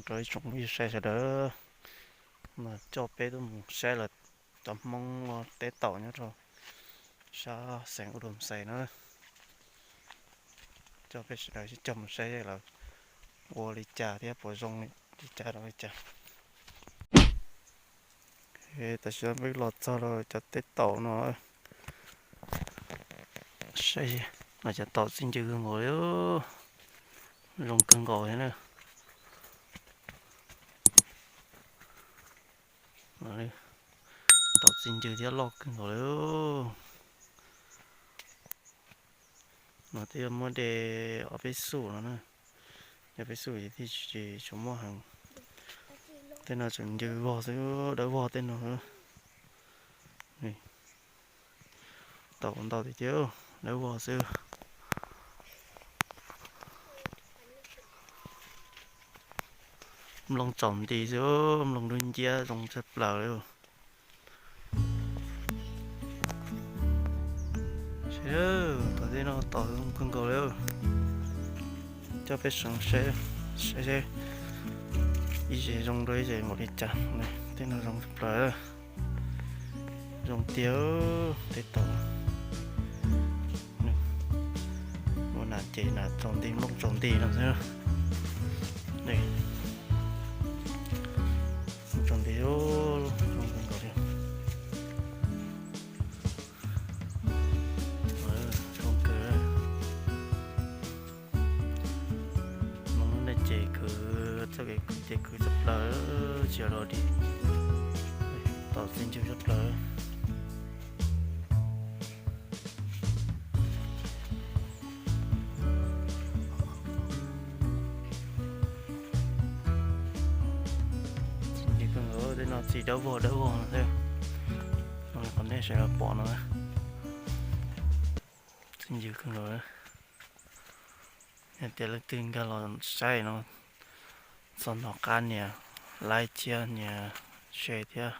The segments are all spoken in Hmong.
Rau ib tsoom phooj ywg sawv daws, mas coj peb tuaj mus saib lawv cov Hmoob ua teb taum nyob rau sab xeev Udomxais na. Coj peb sawv daws sib cog mus saib lawv ua li cas thiab puas zoo li cas rau li cas. Tam sim no peb los txog rau cov teb taum no, saib, cov taum txi ncw kawg nkaus li, zoo kawg nkaus thiab na. Taum txi ncw thiab loj kawg nkaus li. No twb yog muab de ob peb xuj no na, ob peb xuj thiaj tsis tshua muaj heev. Tej no tseem ncw vog xwb, dawb vog tej no. Taum ntau tiag tiag, dawb vog xwb. Nplooj tsaus nti xwb, nplooj dub nciab zoo tshaj plaws li. Tom tej no taum zoo kawg nkaus li. Coj peb sawv saib, saib ib zes zoo rau ib zes npaum li cas. Tej no zoo tshaj plaws, zoo tiag, tej taum. Ua nas ces nas tsaus nti, nplooj tsaus nti no xwb. Tsaus nti, zoo kawg li. Zoo kawg. Hmoob lub neej ces kwv, txoj kev kwv ces kwv tshaj plaws, tsis yog dog dig. Taum txi ncw tshaj plaws. Txi ncw kawg nkaus, tej no txi dawb vog dawb vog no xwb. Qhov nej sawv daws pom no, txi ncw kawg nkaus. Yog tias leej twg nkag los saib no, txhob hnov qab nias like thiab nias share thiab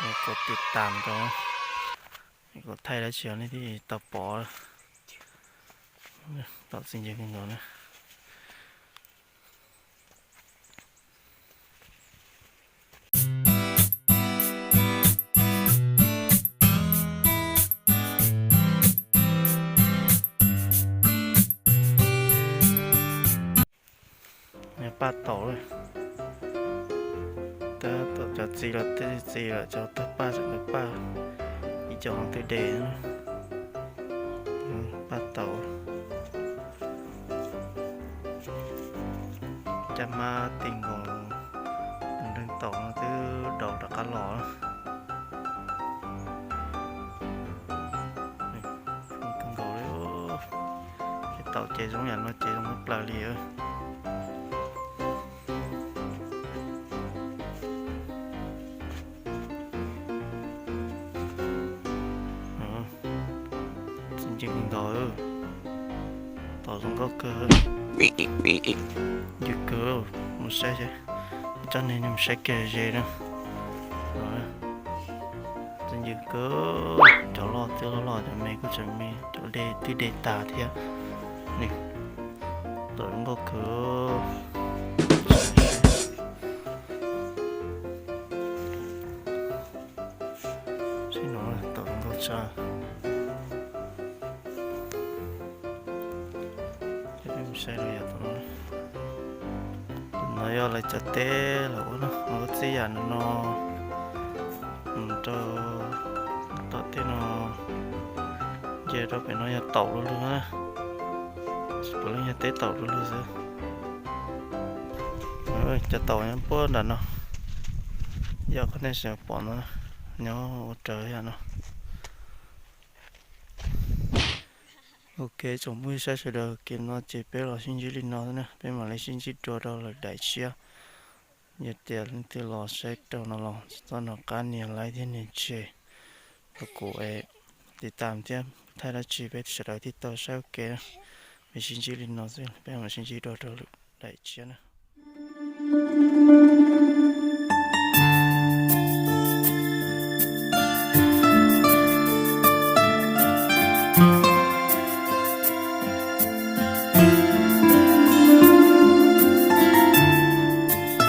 nias kom tiv tam rau, kom thaij dab tsi nej thiaj tau pom. Taum txi ncw kawg nkaus na. Paj taum, cov txi los tej txi lawm, cov tawg paj tseem tawg paj, ib co hov twb de. Paj taum, caj hmab ti nkoos, nreeg taum no twb daus rov qab los. Kawg nkaus li, ces taum ces zoo yam no ces zoo tshaj plaws li. Txi ncw nkaus, taum zoo nkauj kawg, ncw kawg, mus saib, coj nej mus saib kiag ze na. Txi ncw kawg, cov loj twb loj loj, cov me kuj tseem me, cov de twb de tas thiab. Taum zoo nkauj kawg. Sib no taum zoo nkauj tshaj. Saib rau yam tom no, no yog lawv cov teb lawv ua no, lawv txib yam no rau tom tej no, nce rau pem no yog taum lu lug na, puav leej yog teb taum lu lug xwb. Cov taum nyob puag nram no, yog qhov nej sawv pom no, nyob ua raws yam no. Ok, tsoom phooj ywg saib sawv daws, kev no ces peb los sib ntsib li no xwb na, peb mam li sib ntsib dua rau lwm daim tshiab. Yog tias leej twg los saib rau no los txhob hnov qab nias like thiab nias share rau kuv es tiv tam thiab thaij dab tsi peb sawv daws thiaj tau saib ua ke na. Peb sib ntsib li no xwb, peb mam sib ntsib dua rau lwm daim tshiab na.